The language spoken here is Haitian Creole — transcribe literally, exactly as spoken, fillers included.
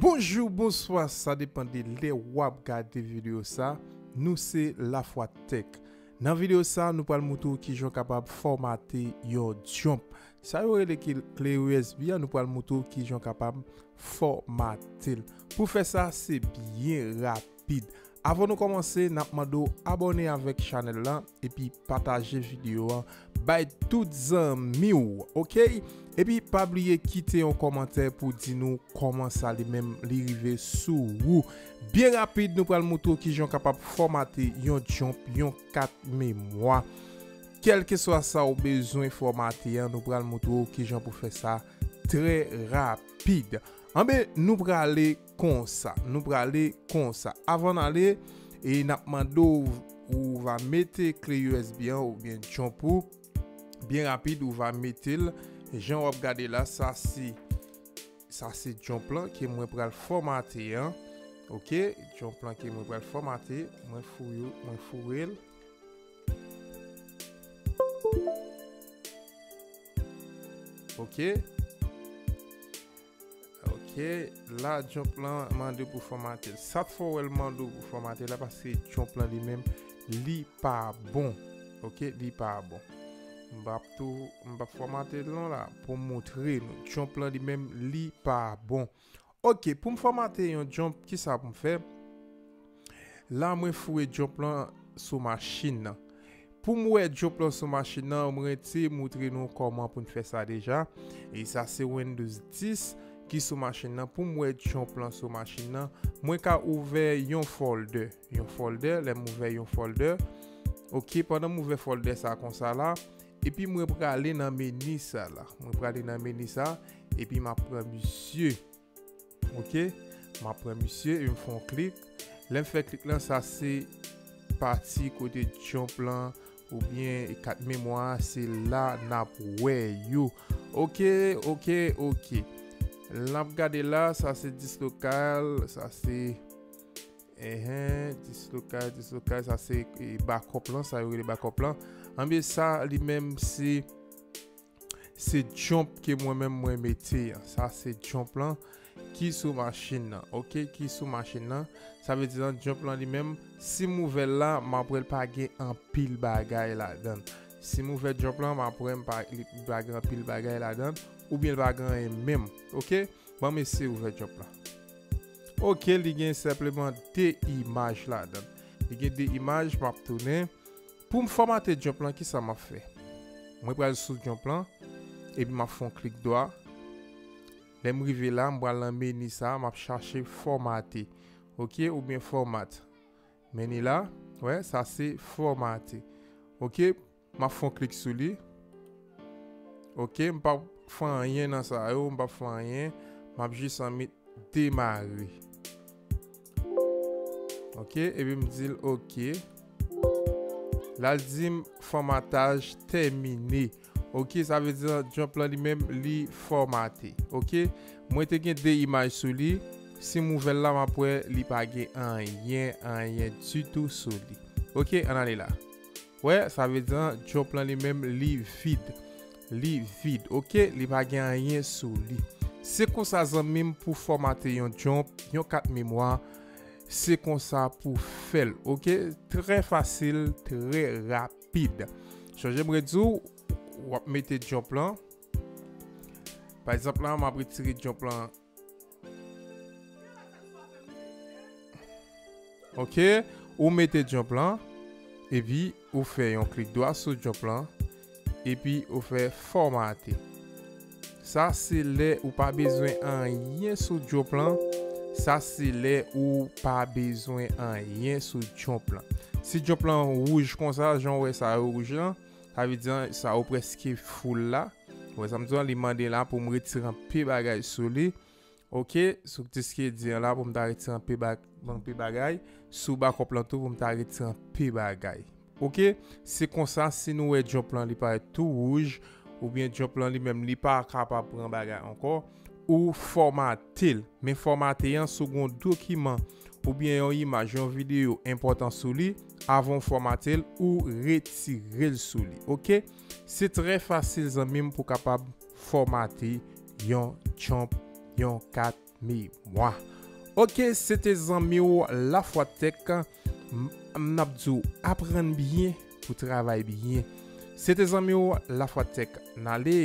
Bonjou, bonswa, sa depann de lè w ap gade videyo sa. Nou se Lafwa Tech. Nan videyo sa, nou pral moutre w kijan w kapab fòmate yon jump. Sa yo rele ki kle U S B a, nou pral moutre w kijan w kapab fòmate l. Pou fè sa, se byen rapid. Avan nou kòmanse, n ap mande w abòne avèk chanèl la epi pataje videyo a bay tout zanmi w, oke? Epi pa bliye kite yon kòmantè pou di nou kòman sa li menm li rive sou ou. Byen rapid, nou pral moutre w kijan w kapab fòmate yon jump, yon kat memwa. Kèlkeswa sa w bezwen fòmate an, nou pral moutre w kijan pou fè sa trè rapid. Anben, nou prale konsa. Nou prale konsa. Avan n ale, e n ap mande w, ou va mete kle U S B an oubyen jump ou. Byen rapid, ou va mete l. Jan w ap gade la, sa se, sa se jump lan ke mwen pral fòmate an. Oke, jump lan ke mwen pral fòmate. Mwen fouye, mwen foure l. Oke. Oke, la jump lan mande pou fòmate l. Sa k fè w wè l mande w pou fòmate l la, paske jump lan li menm, li pa bon. Oke, li pa bon. M p ap tou, m p ap fòmate l non la, pou m moutre nou. Jump lan li menm, li pa bon. Oke, pou m fòmate yon jump, kisa pou m fè? La, mwen foure jump lan sou machin nan. Pou m wè jump lan sou machin nan, mwen te moutre nou kòman pou n fè sa deja. E sa se Windows dis ki sou machin nan. Pou m wè jump lan sou machin nan, mwen ka ouvè yon folder. Yon folder, lè m ouvè yon folder. Oke, pandan m ouvè folder sa konsa la, epi mwen prale nan meni sa la. Mwen prale nan meni sa, epi m ap pran misye. Oke, m ap pran misye e m fè yon klik. Lè m fè klik lan, sa se pati kote jump lan oubyen kat memwa, se la n ap wè yo. Oke, oke, oke. N ap gade la, sa se dis lokal, sa se, enhen, dis lokal, dis lokal, sa se, e, backup lan, sa yo rele backup lan. Anben sa, li menm se se jump ke mwen menm mwen mete an. Sa se jump lan ki sou machin nan. Oke, ki sou machin nan. Sa vle di lan jump lan li menm, si m ouvè l la, m ap wè l pa gen anpil bagay ladan l. Si m ouvè jump lan, m ap wè m pa, li pa gen anpil bagay ladan l, oubyen l pa gen anyen menm. Oke? Ban m eseye ouvè jump lan. Oke, li gen senpleman de imaj ladan l. Li gen de imaj, m ap tounen. Pou m fòmate jump lan, kisa m ap fè? Mwen pral sou jump lan, epi m ap fè yon klik dwa. Lè m rive la, m pral nan meni sa, m ap chache fòmate. Oke, oubyen format. Meni la, wè, sa se fòmate. Oke, m ap fè yon klik sou li. Oke, m p ap fè anyen nan sa yo, m p ap fè anyen. M ap jis anmit demare. Oke, epi m di l oke. La l di m fòmataj tèmine. Oke, sa vle di jump lan li menm li fòmate. Oke, mwen te gen de imaj sou li. Si m ouvè l la, m ap wè li pa gen anyen, anyen ditou sou li. Oke, ann ale la. Wè, sa vle di jump lan li menm li vid. Li vid, oke? Li pa gen anyen sou li. Se konsa, zanmi m, pou fòmate yon jump, yon kat memwa, se konsa pou fè l, oke? Trè fasil, trè rapid. Sonje m redi w, w ap mete jump lan. Pa egzanp la, m ap retire jump lan. Oke, ou mete jump lan, epi ou fè yon klik dwa sou jump lan, epi ou fè fòmate. Sa se lè ou pa bezwen anyen sou jump lan. Sa se lè ou pa bezwen anyen sou jump lan. Si jump lan wouj konsa, jan w wè sa yo wouj lan, sa vle di sa yo prèske full la. Ou wè sa m di w, li mande la pou m retire anpe bagay sou li. Oke, sou diske di an la pou m ta retire anpe ba-, anpe bagay. Sou backup lan tou pou m ta retire anpe bagay. Oke, se konsa si nou wè jump lan li parèt tou wouj, oubyen jump lan li menm li pa kapab pran bagay ankò, ou fòmate l. Men fòmate an sou gon dokiman oubyen yon imaj, yon videyo enpòtan sou li, avan w fòmate l, ou retire l sou li. Oke? Se trè fasil, zanmi m, pou kapab fòmate yon jump, yon kat memwa. Ok, se te zanmi w Lafwa Tech. M, m ap di w, aprann byen pou travay byen. Se te zanmi w Lafwa Tech. N ale.